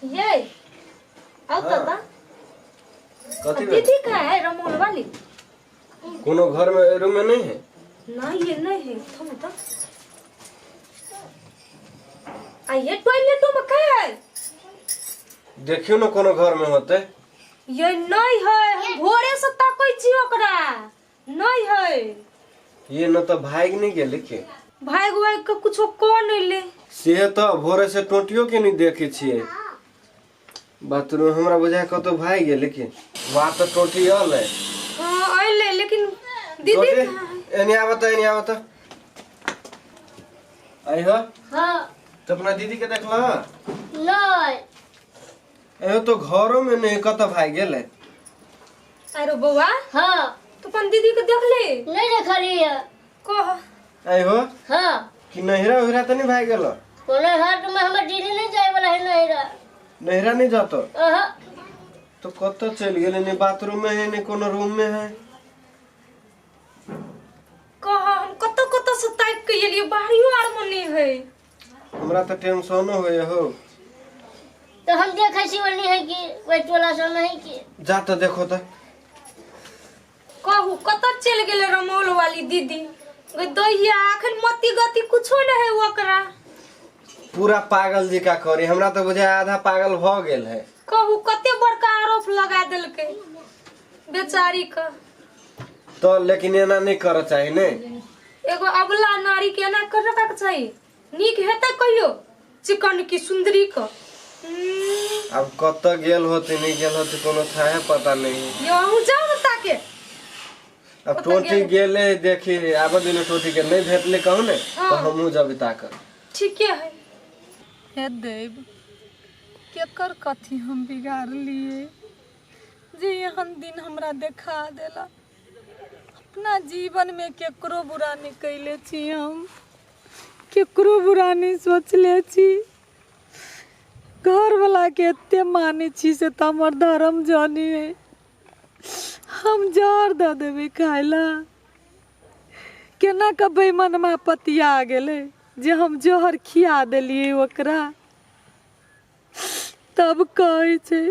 ये आउ हाँ। त कथी भेल? दीदी का है रमोल वाली। कोनो घर में रूम में नहीं है? नहीं, ये नहीं है। थम तो आ ये टॉयलेटो में का है? देखियो ना, कोनो घर में होते। ये नहीं है, हम भोरे से ताकै छी ओकरा, नहीं है। ये न तो भाग नहीं गेले के? भाग वाग के कुछो को नहीं ले। से तो भोरे से टोटियो के नहीं देखे छिए बाथरूम, हमरा बुझाय कतौ भाग गेले के वाह तो टोटी अल है। हाँ, अइले, लेकिन दीदी टोटी एने आब त, एने आब त, आई हो। हाँ। तो अपना दीदी के देखला? नहीं। एहो तो घरो में नहीं, कतौ भाग गेले? अरे बौआ। हाँ। तू अपन दीदी के देख ले? नहीं देखलिए। कह। आई हो। हाँ। कि नहिरा उहिरा त नहीं भाग गेलो? कोनो हाथ में हमर दीदी नहीं जाए वाला है नहिरा। नहिरा नहीं जातो? अहा। तो कतौ चलि गेलै? नहीं बाथरूम में है, नहीं कोनो रूम में है। कह, हम कतौ कतौ से ताकि के एलिए, बाहरियो आर में नहीं है। हमरा तऽ टेंशनो होय हो। तो हम देखै छी ओनी है कि ओहि टोला सब में है कि। जा तऽ देखो तऽ। कहू, कतऽ चलि गेलै रमौल वाली दीदी? गै दैया, अखन मति गति कुछो नहीं है ओकरा। पूरा पागल जी का करी, हमरा तऽ बुझाय आधा पागल भऽ गेल है। कहू, कते बड़का आरोप लगा देलकै बेचारी के। तो लेकिन एना नहीं करऽ चाही ने। एगो अबला नारी के एना करबाक चाही? नीक हेतै कहियो चिकन की सुंदरी के? अब कतऽ गेल होते, नहीं गेल होते, कोनो थाहे पता नहीं। यो अहूँ जाउ ने ताके। अब कतऽ टोटी गेल? गेले देखी, आब दिन टोटी के नहीं भेटले कहू ने। हाँ। तो हमहूँ जब ताक। ठीके है। हे देव, केकर कथी हम बिगाड़लिए जे एहन दिन हमरा देखा देला? अपना जीवनमे केकरो बुरा नहि कैले छी हम, केकरो बुरा नहि सोचले छी। घरवलाके एते मानै छी से तऽ हमर धर्म जानी है। हम जहर दऽ देबै खाय ला। केना कऽ बेईमनमा पतिया गेलै जे हम जहर खिया देलियै ओकरा? तब कहै छै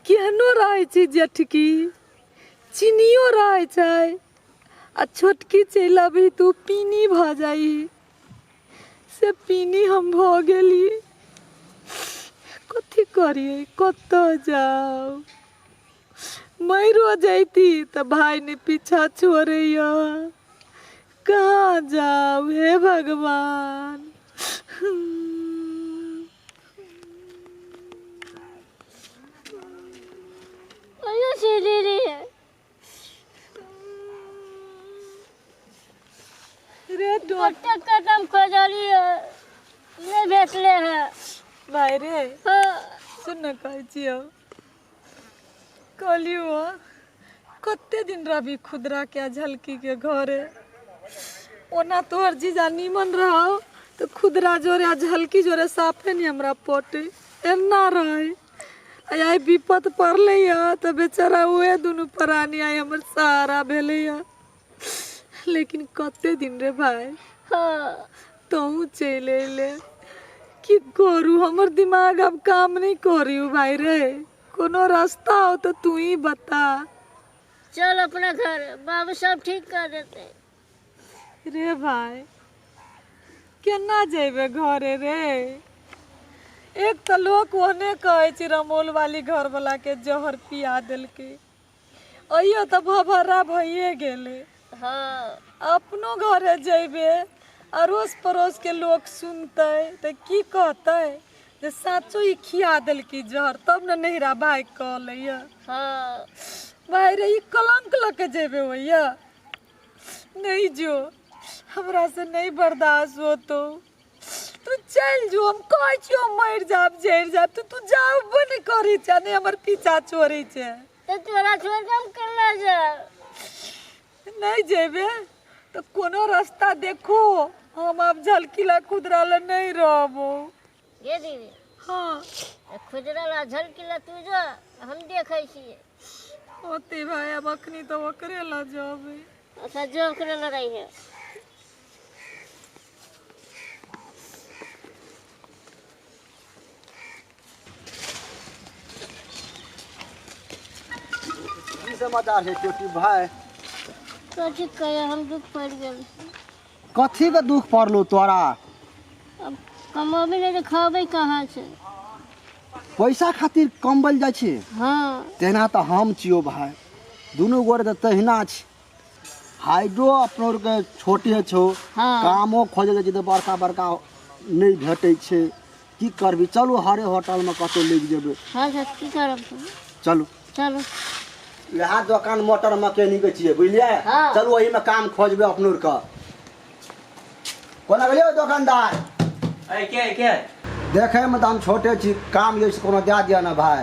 केहनो रहै छै जेठकी चीनियो रहै छै आ छोटकी चलि अबही तऽ ओ पीनी भऽ जाइ। से पीनी हम भऽ गेली। कथी करियै? कतऽ जाउ? मरियो जैती तऽ भाय नहि पीछा छोड़ैया। कहाँ जाउ? हे भगवान! अयो से दीदी। रे डोट। कते कदम खोजलिए, नहीं भेटले है। भाय रे। हाँ। सुन न, कहै छियौ, कहलियौ कते दिन रहबी खुदरा के आ झलकी के घरे? ओना तोहर जीजा नीमन रहौ तऽ खुदरा जोरे आ झलकी जोरे साफे नहि हमरा पटे एना रहे। आ आइ विपत पड़लै हँ तऽ बेचारा उहे दुनू प्राणी आइ हमर सहारा भेलै हँ। लेकिन कते दिन रे भाय? हाँ। तहूँ चलि अयले, की करू? हमर दिमाग आब काम नहि करियौ भाय रे। कोनो रास्ता हो तऽ तू ही बता। चल अपना घर, बाबू सब ठीक कर देते। रे भाय, केना जेबै घरे रे? एक तऽ लोक ओहने कहै छै रमौल वाली घर वाला के जहर पिया देलकै। अइयो तऽ भभरा भइए गेलै। हाँ। अपनो घरे जैबे, अड़ोस पड़ोस के लोक सुनतै तऽ की कहतै? जे साँचो ई खिया देलकै जहर, तब ने नैहरा भागि कऽ अयलैया। हाँ। भाय रे, ई कलंक लऽ के जेबै ओइया? नहीं जो, हमरा से नहीं बर्दाश्त होतो। तू चलि जो, हम कहै छियौ मरि जाब, जरि जाब, तऽ तू जाबो नहि करै छै, नहि हमर पीछा छोड़ै छै। तो तोरा छोड़ के हम केना जाब? नहि जेबे तऽ कोनो रास्ता देखो। हम आब झलकीला खुदरा लए नहि रहबो। ये दीदी। हाँ। खुदरा ला झलकीला तू जो, हम देखै छियै। होते भाई, आब अखनी तऽ ओकरे लऽ जेबै। अच्छा, जो ओकरे लऽ रही है। समाचार छै टोटी भाय? कथी कहे, हम दुख पड़ि गेल। कथी के दुख पड़लो तोरा? अब कमबे नहि तऽ खबै कहाँ से? पैसा खातिर कमबल जाइ छी? हाँ। तेना तऽ हम छियौ भाय, दुनू गोरे तऽ तहिना छी। हाइडो अपनो के छोटे छौ। हाँ। कामो खोजै जाइ छी तऽ बड़का बड़का नहि भेटै छै। की करबी? चलू हरे होटलमे कतहु लागि जेबै। हाँ सर, की करब? चलू। चलू। इएह दोकान मोटर मैकेनिक छियै, बुझलियै? हाँ। चलू, ओहिमे काम खोजबै अपनो के। कोना गेलियै दोकानदार? अरे के के? देखैमे तऽ हम छोटे छी, काम जे छै कोनो दए दिअ ने भाय।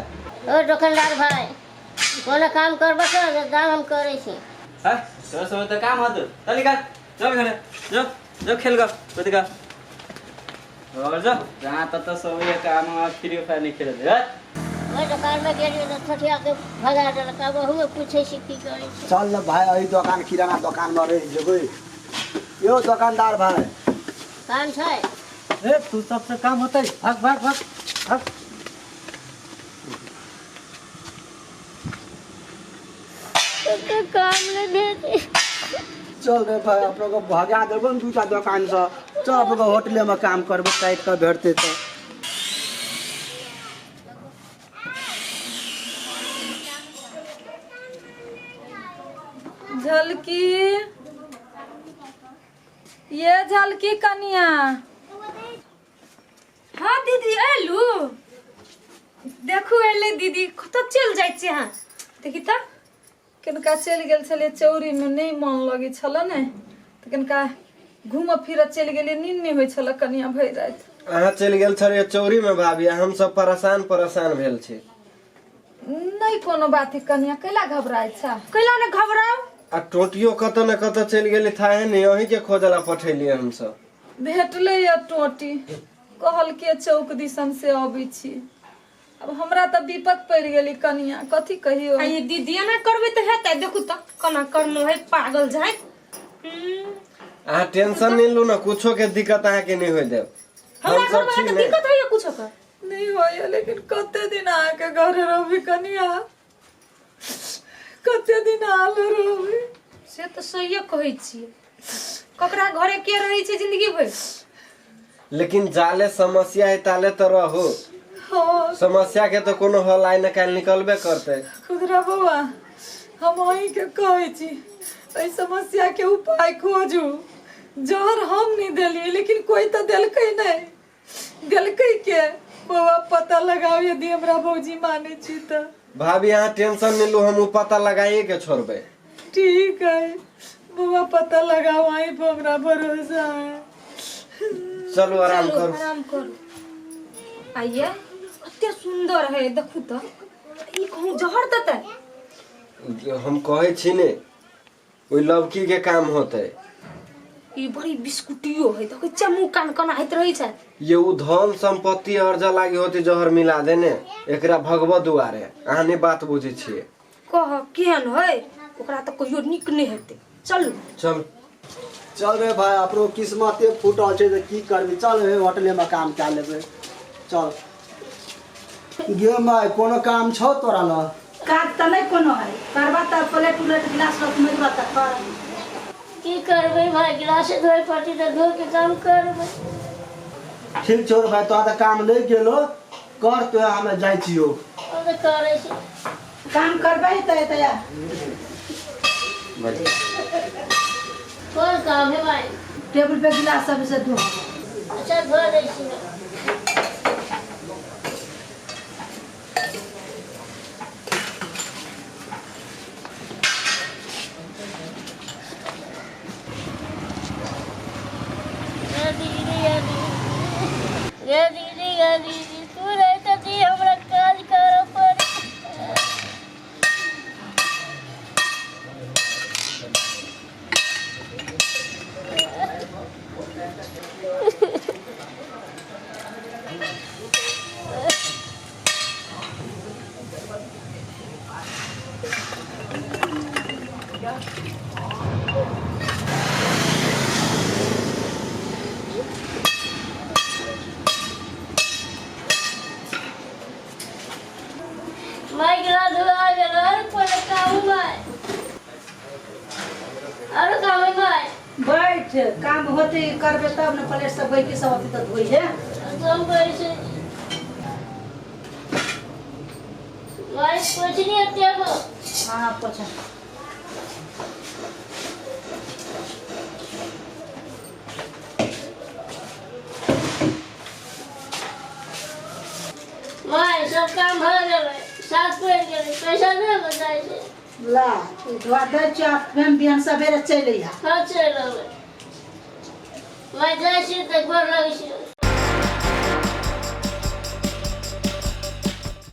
ओ दोकानदार भाय, कोनो काम करबऽ तऽ दाम हम करै छी। हाँ, तोरा सब तऽ काम होतो। चल निकाल, चल घरे जो, जो खेल ग कूद ग और जो जहाँ तत सब ये काम फ्री फायर नहीं खेले दे। ओहि दोकानमे गेलियै तऽ छोटिया के भगा देलक। आब ओहूमे पूछै छी की करै छी। चल ने भाय, एहि दोकान किराना दोकानमे रहि जेबै। यौ दोकानदार भाय। काम छै? ए, तू सबसे काम होतै? भाग भाग भाग भाग। तऽ काम नहि भेटै। चल रे भाय, अपनो के भगा देबो ने दूटा दोकानसँ। चल, अपनो के होटलेमे काम करबै, काटि कऽ भेटतै तऽ। झलकी, ये झलकी कनिया। हाँ दीदी, एलू? देखू, एलै दीदी। कतऽ चलि जाइ छियै अहाँ? देखी तऽ। किनका चलि गेल छलियै चौरीमे, नहि मन लगै छलै ने, तऽ कनिका घूमऽ फिरऽ चलि गेलियै। नींद नहि होइ छलै कनिया भरि राति। अहाँ चलि गेल छलियै चौरीमे भाभी, आ हमसब परेशान परेशान भेल छी। नहि कोनो बात है कनिया, कैला घबराइ छ? कैला ने घबराउ? आ टोटियो कतऽ ने कतऽ चलि गेली, थाहे नहि। अहीं के खोजला पठेलियै हमसब। भेटलै या टोटी, कहलकै चौक दिसन से अबै छी। अब हमरा तऽ विपत पड़ि गेली कनिया, कथी कहियो। आ ये दीदी, एना करबै तऽ हेतै? देखू तऽ केना करनो है, पागल जाय। अहाँ टेंशन नहि लू ने, कुछो के दिक्कत अहाँके नहि होइ देब। हमरा हमसब घरमे छी अहाँके ने। दिक्कत होइया कुछो के? नहि होइया, लेकिन कते दिन अहाँके घरे रहबी कनिया? कते दिन आल रहबी? से तऽ सहिए कहै छियै, ककरा घरे के रहै छै जिंदगी भरि? लेकिन जाले समस्या है ताले तऽ रहू। हाँ। समस्या के तऽ कोनो हल आइ ने काल्हि निकलबे करतै। खुदरा बौआ, हम अहीँके कहै छी, एहि समस्याके उपाय खोजू। जहर हम नहि देलियै, लेकिन कोइ तऽ देलकै। नहि देलकै के? बौआ, पता लगाउ, यदि हमरा भौजी मानै छी तऽ। भाभी, अहाँ टेंशन नहि लू, हम ओ पता लगाइए के छोड़बै। ठीक है बौआ, पता लगाओ, अहीं पर हमरा भरोसा है। चलू, आराम चलू, करू। आराम करू। आइये, कते सुंदर है, देखू तऽ। ई कहूँ जहर देतै? हम कहै छी ने, ओहि लवकी के काम होतै। ई बड़ी बिस्कुटियो है, देखै छियै मुँह कान केना होइत रहै छै। ये उ धन संपत्ति अर्ज लागी होते जहर मिला देने एकरा भगवत दुआरे। अहाँ नहि बात बुझै छियै। कह, केहन है? ओकरा तऽ कहियो नीक नहि हेतै। चलू। चल। चल रे भाय, अपनो किस्मते फूटल छै तऽ की करबी? चल हे, होटलेमे काम कए लेबै। चल गे माय, कोनो काम छौ तोरा लग? काज तऽ नहि कोनो है, करबा तऽ प्लेट उलेट गिलास रख मजबा तऽ कर। की करबै भाय, गिलास धोए पड़तै तऽ धो के काम करबै। ठीक छौ रे भाय, तोरा तऽ काम लागि गेलो, कर तो, हमे जाइ छियौ। हम तऽ करै छी। काम करबै तऽ एतऽ आ। कोन काम है भाय? टेबुल पे गिलास सब से धो। अच्छा, धो दै छी। गे दीदी, गे दीदी, गे दीदी, गे दीदी, तू रहते दी हमरा काज करऽ पड़े। बैठ काम होते करबे तब ने प्लेट सब बैठी सब होते तऽ धोइहे। हम कहै छै माय पोछनी हते गो। हाँ पोछा। माय सब काम भऽ गेलै, साथ पड़ि गेलै, पैसा नहि बचाइ छै। ला ई धोआ दै छियौ आ फेर बिहान सवेरे चलि अइहा। हाँ चलि अबै। माय जाइ छी तऽ गोर लगै छी।